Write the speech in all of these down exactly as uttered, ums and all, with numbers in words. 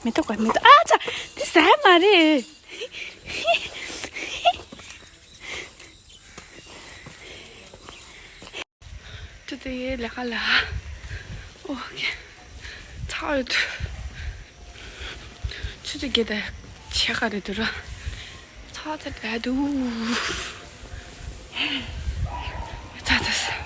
མེ་ཏོག་ག་མེ་ཏོག་ཨ་ཅག་དེ་ཟ་མ་རེད། ཅི་དེ་ལས་ཀ་ལ། ཨོ་ཁེ། ཚ་ཡོད། ཆུ་ཚོད་བརྒྱད་དང་ཕྱེད་ཀ་རེད་འདུག་ར། ཚ་ཚ་རེད་འདུག་ཚ་ཚ།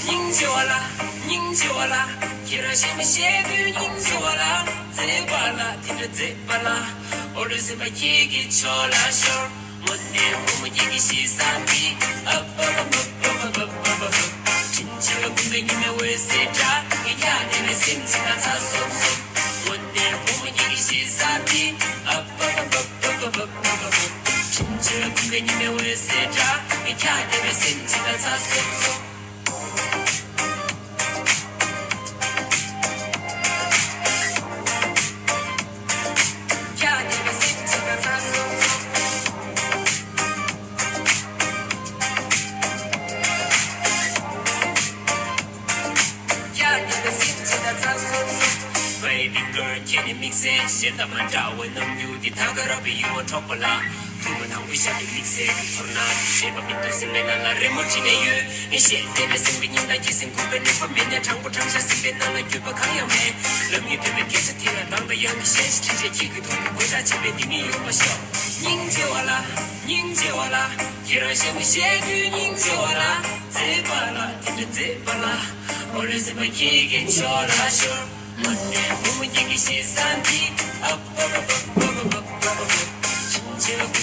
སྙིང་རྗེ་བ་ལ། སྙིང་རྗེ་བ་ལ། ཁྱེད་རང་ཞེ་མི་ཤེས་དུས་སྙིང་རྗེ་བ་ལ། མཛེས་པ་ལ་དེ་འདྲ་མཛེས་པ་ལ། འོ་ལོ་སེམས་པ་ཁྱེད་ཀྱི་ཕྱོགས་ལ་ཤོར། དངོས་གནས་བུ་མོ་ཁྱེད་ཀྱི་ཤེས་ས་འདི། ཨ་པ་པ་པ། དྲིན་ཆེ་བ་ཀུན་པའི་ཉི་མའི་འོད་ཟེར་འདྲ། ངས་ཁྱེད་བསྡད་པའི་སེམས་ཅིག་ན་ཚ་སོབ་སོབ། དངོས་གནས་བུ་མོ་ཁྱེད་ཀྱི་ཤེས་ས་འདི། ཨ་པ་པ་པ། དྲིན་ཆེ་བ་ཀུན་པའི་ཉི་མའི་འོད་ཟེར་འདྲ། ངས་ཁྱེད་བསྡད་པའི་སེམས་ཅིག་ན་ཚ་སོབ་སོབ། Baby girl ཁྱེད་ནི་དམིགས་བསལ་གཞན་དང་མ་འདྲ་བའི་རྣམ་འགྱུར་འདི། ཐད་ཀར་ར་བའི་ཡུལ་ལ་འཕྲོག་པ་ལ། ཐུག་པ་དང་པོའི་ཞག་གི་དམིགས་བསལ་གྱི་ཚོར་སྣང་། ཞེད་པ་མི་འདུག་སེམས་པའི་ནང་ལ་རི་མོ་བྲིས་ནས་ཡོད། ངས་ཤེས་བསྡད་པའི་སེམས་ཀྱི་སྙིང་གཏམ་ཁྱེད་སེམས་ཁུག་པའི་ནུས་པ་མེད་ནས་དྲང་པོ་དྲང་བཞག་སེམས་པའི་ནང་ལ་འགྱོད་པ་གང་ཡང་མེད། ལབ་ངེས་བོད་པའི་སྐད་ཆ་དེ་ལ་དང་དང་ཡང་གི་ཞེན་ཞིག་ཁྲིད་རེད། ཁྱེད་ཀྱི་ཐོག་ནས་དགོད་བྲ་བྱས་པའི་འདི་ཉིད་ཡོང་བ་ཤོག་སྙིང་རྗེ་བ་ལ། སྙིང་རྗེ་བ་ལ། ཁྱེད་རང་ཞེ་མི་ཤེས་དུས་སྙིང་རྗེ་བ་ལ། མཛེས་པ་ལ་དེ་འདྲ་མཛེས་པ་ལ། འོ་ལོ་སེམས་པ་ཁྱེད་ཀྱི་ཕྱོགས་ལ་ཤོར། དངོས་གནས་བུ་མོ་ཁྱེད་ཀྱི་ཤེས་ས་འདི། ཨ་པ་པ་པ།